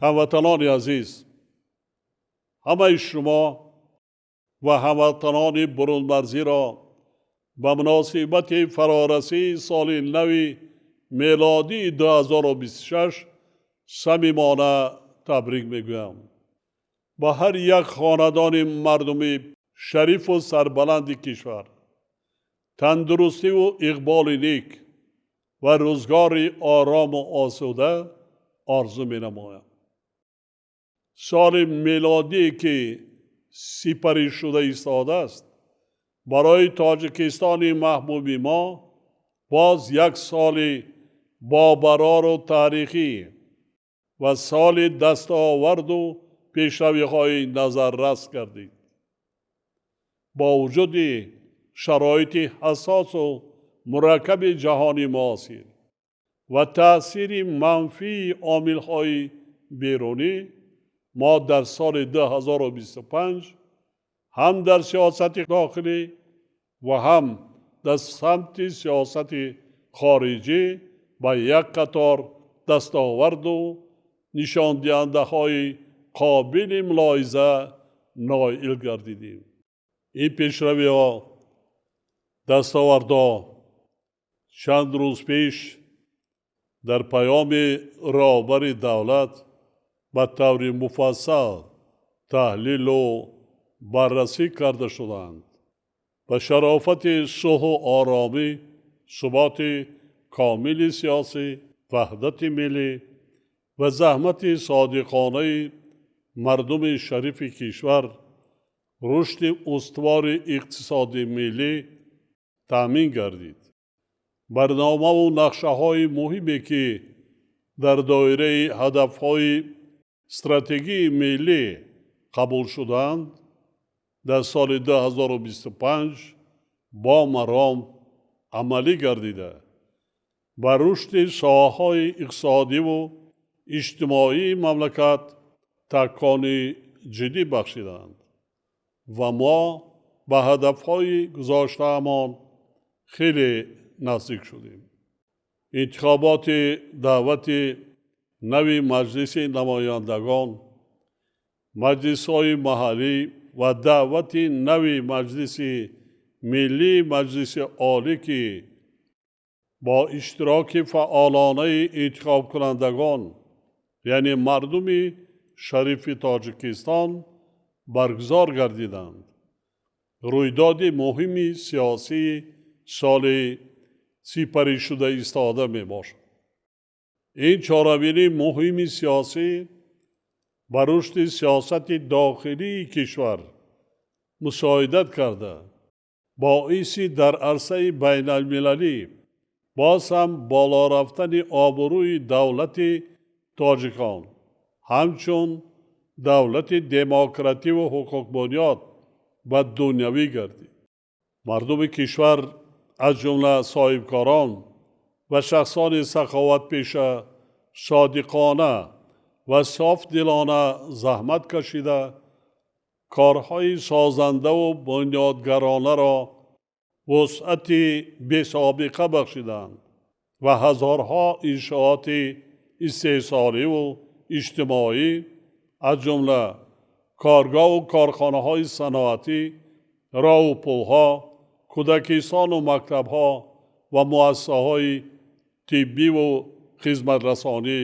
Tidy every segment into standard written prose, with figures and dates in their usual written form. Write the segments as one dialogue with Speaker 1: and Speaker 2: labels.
Speaker 1: Ҳамватанони азиз, ҳамаи шумо ва ҳамватанони бурунмарзиро ба муносибати фарорасии соли нави мелодии 2026 самимона табрик мегӯям. Ба ҳар як хонадони мардуми шарифу сарбаланди кишвар тандурустиву иқболи нек ва рӯзгори орому осуда орзу менамоям. Соли мелодие, ки сипарӣ шуда истодааст, барои Тоҷикистони маҳбуби мо боз як соли бобарору таърихӣ ва соли дастоварду пешравиҳои назаррас гардид. Бо вуҷуди шароити ҳассосу мураккаби ҷаҳони муосир ва таъсири манфии омилҳои берунӣ, мо дар соли 2025 ҳам дар сиёсати дохилӣ ва ҳам дар самти сиёсати хориҷӣ ба як қатор дастоварду нишондиҳандаҳои қобили мулоҳиза ноил гардидем. Ин пешравиҳо, дастовардҳо чанд рӯз пеш дар паёми роҳбари давлат ба таври муфассал таҳлилу баррасӣ карда шуданд. Ба шарофати сулҳу оромӣ, суботи комили сиёсӣ, ваҳдати миллӣ ва заҳмати содиқонаи мардуми шарифи кишвар рушди устувори иқтисоди миллӣ таъмин гардид. Барномаву нақшаҳои муҳиме, ки дар доираи ҳадафҳои стратегии миллӣ қабул шудаанд, дар соли 2025 бо маром амалӣ гардида, ба рушди соҳаҳои иқтисодиву иҷтимоии мамлакат такони ҷиддӣ бахшиданд ва мо ба ҳадафҳои гузоштаамон хеле наздик шудем. Интихоботи даъвати нави Маҷлиси намояндагон, маҷлисҳои маҳаллӣ ва даъвати нави Маҷлиси миллии Маҷлиси Олӣ, ки бо иштироки фаъолонаи интихобкунандагон, яъне мардуми шарифи Тоҷикистон, баргузор гардиданд, рӯйдоди муҳими сиёсии соли сипаришуда истода мебошад. Ин чорабинии муҳими сиёсӣ ба рушди сиёсати дохилии кишвар мусоидат карда, боиси дар арсаи байналмилалӣ боз ҳам боло рафтани обрӯи давлати тоҷикон ҳамчун давлати демокративу ҳуқуқбунёд ва дунявӣ гардид. Мардуми кишвар, аз ҷумла соҳибкорон ва шахсони саховатпеша, содиқона ва софдилона заҳмат кашида, корҳои созандаву бунёдгаронаро вусъати бесобиқа бахшиданд ва ҳазорҳо иншооти истеҳсоливу иҷтимоӣ, аз ҷумла коргоҳу корхонаҳои саноатӣ, роҳу пулҳо, кӯдакистону мактабҳо ва муассисаҳои тиббиву хизматрасонӣ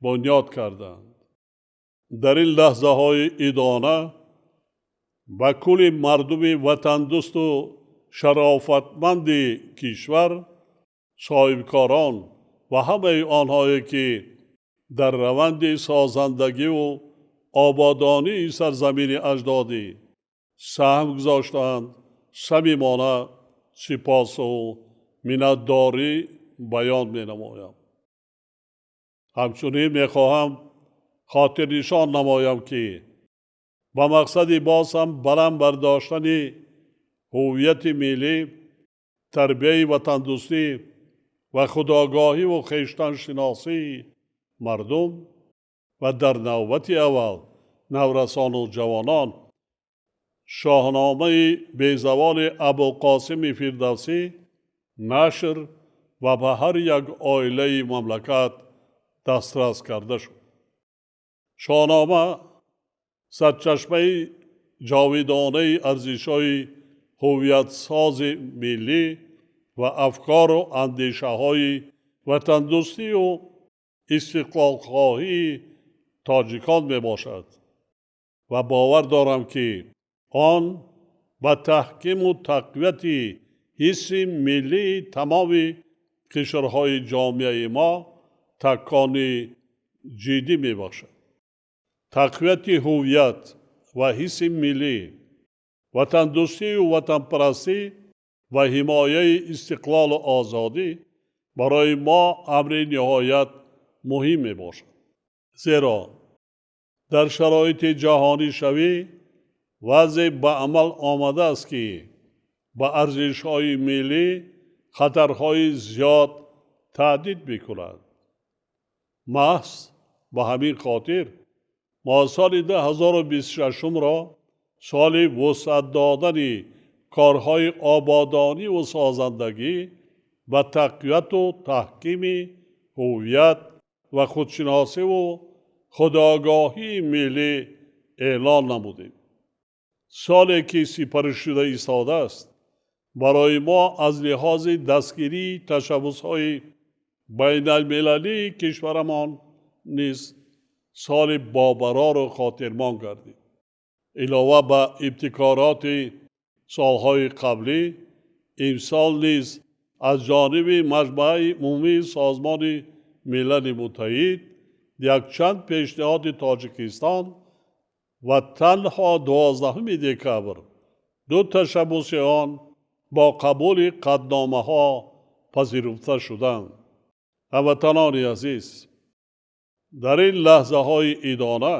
Speaker 1: бунёд карданд. Дар ин лаҳзаҳои идона ба кулли мардуми ватандӯсту шарофатманди кишвар, соҳибкорон ва ҳамаи онҳое, ки дар раванди созандагиву ободонии сарзамини аҷдодӣ саҳм гузоштаанд, самимона сипосу миннатдорӣ баён менамоям. Ҳамчунин мехоҳам хотирнишон намоям, ки ба мақсади боз ҳам баланд бардоштани ҳуввияти миллӣ, тарбияи ватандӯстӣ ва худогоҳиву хештаншиносии мардум ва дар навбати аввал наврасону ҷавонон, Шоҳномаи безаволи Абуқосими Фирдавсӣ нашр ва ба ҳар як оилаи мамлакат дастрас карда шуд. Шоҳнома сарчашмаи ҷовидонаи арзишҳои ҳувиятсози миллӣ ва афкору андешаҳои ватандӯстию истиқлолхоҳии тоҷикон мебошад ва бовар дорам, ки он ба таҳкиму тақвияти ҳисси миллии тамоми қишрҳои ҷомеаи мо такони ҷиддӣ мебахшад. Тақвияти ҳувият ва ҳисси миллӣ, ватандӯстию ватанпарастӣ ва ҳимояи истиқлолу озодӣ барои мо амри ниҳоят муҳим мебошад. Зеро дар шароити ҷаҳонишавӣ вазъе ба амал омадааст, ки ба арзишҳои миллӣ хатарҳои зиёд таҳдид мекунад. Маҳз ба ҳамин хотир мо соли 2026-ро соли вусъат додани корҳои ободониву созандагӣ ба тақвияту таҳкими ҳувият ва худшиносиву худогоҳии миллӣ эълон намудем. Соле ки сипаришуда истодааст, барои мо аз лиҳози дастгирии ташаббусҳои байналмилалии кишварамон низ соли бобарору хотирмон гардид. Илова ба ибтикороти солҳои қаблӣ, имсол низ аз ҷониби Маҷмааи Умумии Созмони Милали Муттаҳид якчанд пешниҳоди Тоҷикистон ва танҳо 12 декабр ду ташаббуси он бо қабули қатъномаҳо пазируфта шуданд. Ҳамватанони азиз, дар ин лаҳзаҳои идона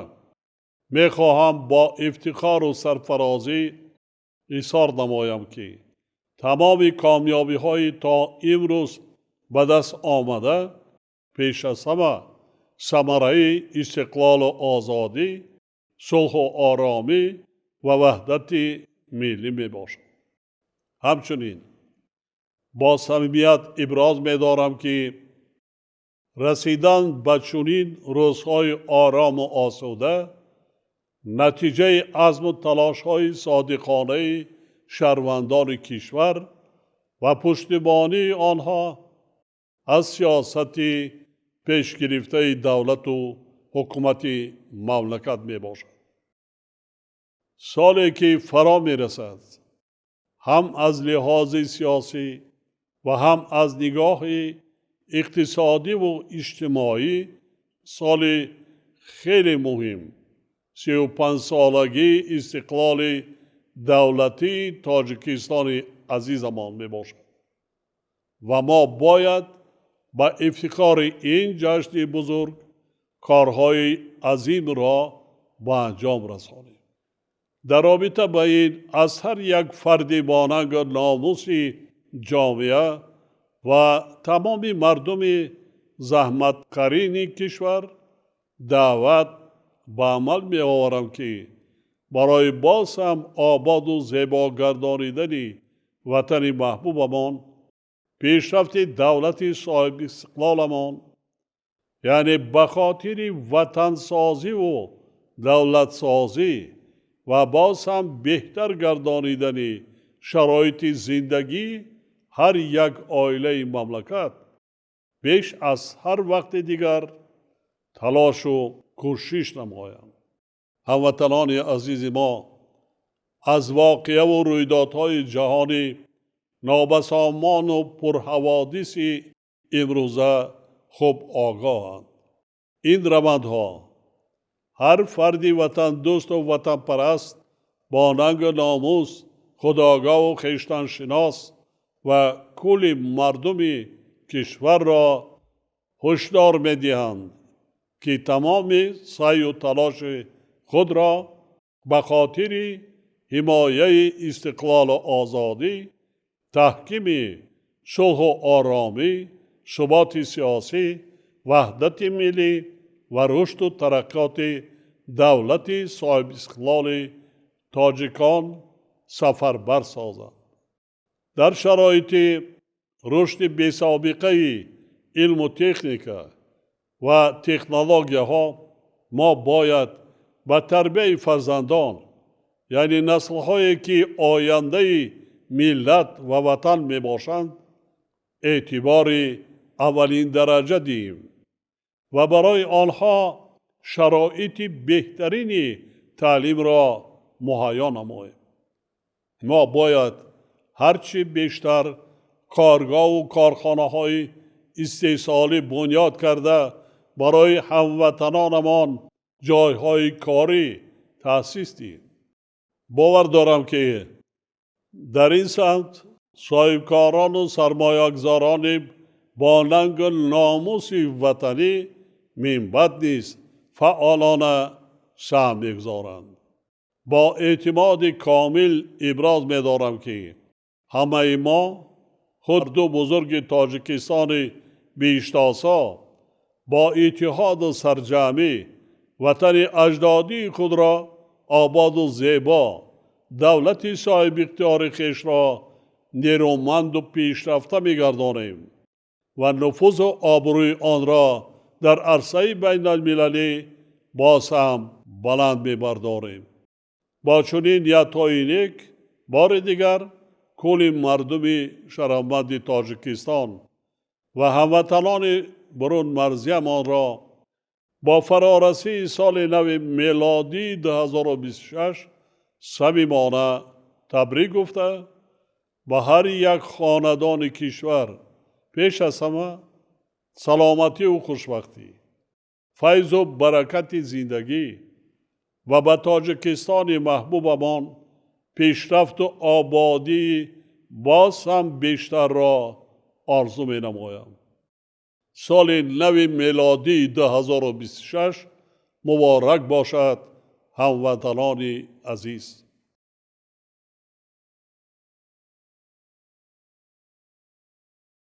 Speaker 1: мехоҳам бо ифтихору сарфарозӣ изҳор намоям, ки тамоми комёбиҳои то имрӯз ба даст омада пеш аз ҳама самараи истиқлолу озодӣ, сулҳу оромӣ ва ваҳдати миллӣ мебошад. Ҳамчунин бо самимият иброз медорам, ки расидан ба чунин рӯзҳои орому осуда натиҷаи азму талошҳои содиқонаи шаҳрвандони кишвар ва пуштибонии онҳо аз сиёсати пешгирифтаи давлату ҳукумати мамлакат мебошад. Соле ки фаро мерасад, ҳам аз лиҳози сиёсӣ ва ҳам аз нигоҳи иқтисодиву иҷтимоӣ соли хеле муҳим, 35-солагии истиқлоли давлатии Тоҷикистони азизамон мебошад ва мо бояд ба ифтихори ин ҷашни бузург корҳои азимро ба анҷом расонем. Дар робита ба ин аз ҳар як фарди бонангу номуси ҷомеа ва тамоми мардуми заҳматкарини кишвар даъват ба амал меоварам, ки барои боз ҳам ободу зебо гардонидани ватани маҳбубамон, пешрафти давлати соҳибистиқлоламон, яъне ба хотири ватансозиву давлатсозӣ ва боз ҳам беҳтар гардонидани шароити зиндагии ҳар як оилаи мамлакат беш аз ҳар вақти дигар талошу кӯшиш намоянд. Ҳамватанони азизи мо, аз воқеаву рӯйдодҳои ҷаҳони нобасомону пурҳаводиси имрӯза хуб огоҳанд. Ин равандҳо ҳар фарди ватандӯсту ватанпараст бо нангу номус, худогоҳу хештаншинос ва кулли мардуми кишварро ҳушдор медиҳанд, ки тамоми саъю талоши худро ба хотири ҳимояи истиқлолу озодӣ, таҳкими сулҳу оромӣ, суботи сиёсӣ, ваҳдати миллӣ ва рушду тараққиёти давлати соҳибистиқлоли тоҷикон сафарбар созанд. Дар шароити рушди бесобиқаи илму техника ва технологияҳо Мо бояд ба тарбияи фарзандон, яъне наслҳое ки ояндаи миллат ва ватан мебошанд, эътибори аввалиндараҷа диҳем ва барои онҳо шароити беҳтарини таълимро муҳайё намоем. Мо бояд ҳарчи бештар коргоҳу корхонаҳои истеҳсолӣ бунёд карда, барои ҳамватанонамон ҷойҳои корӣ таъсис диҳем. Бовар дорам, ки дар ин самт соҳибкорону сармоягузорони бо нангу номуси ватанӣ минбаъд низ фаъолона саҳм мегузоранд. Бо эътимоди комил иброз медорам, ки ҳамаи мо, хурду бузурги Тоҷикистони биҳиштосо, бо иттиҳоду сарҷамъӣ ватани аҷдодии худро ободу зебо, давлати соҳибихтиёри хешро нерӯманду пешрафта мегардонем ва нуфузу обрӯи онро дар арсаи байналмилалӣ боз ҳам баланд мебардорем. Бо чунин ниятҳои нек бори дигар кулли мардуми шарафманди Тоҷикистон ва ҳамватанони бурунмарзиямонро бо фарорасии соли нави мелодии 2026 самимона табрик гуфта, ба ҳар як хонадони кишвар пеш аз ҳама саломатию хушбахтӣ, файзу баракати зиндагӣ ва ба Тоҷикистони маҳбубамон пешрафту ободии боз ҳам бештарро орзу менамоям. Соли нави мелодии 2026 муборак бошад, ҳамватанони азиз!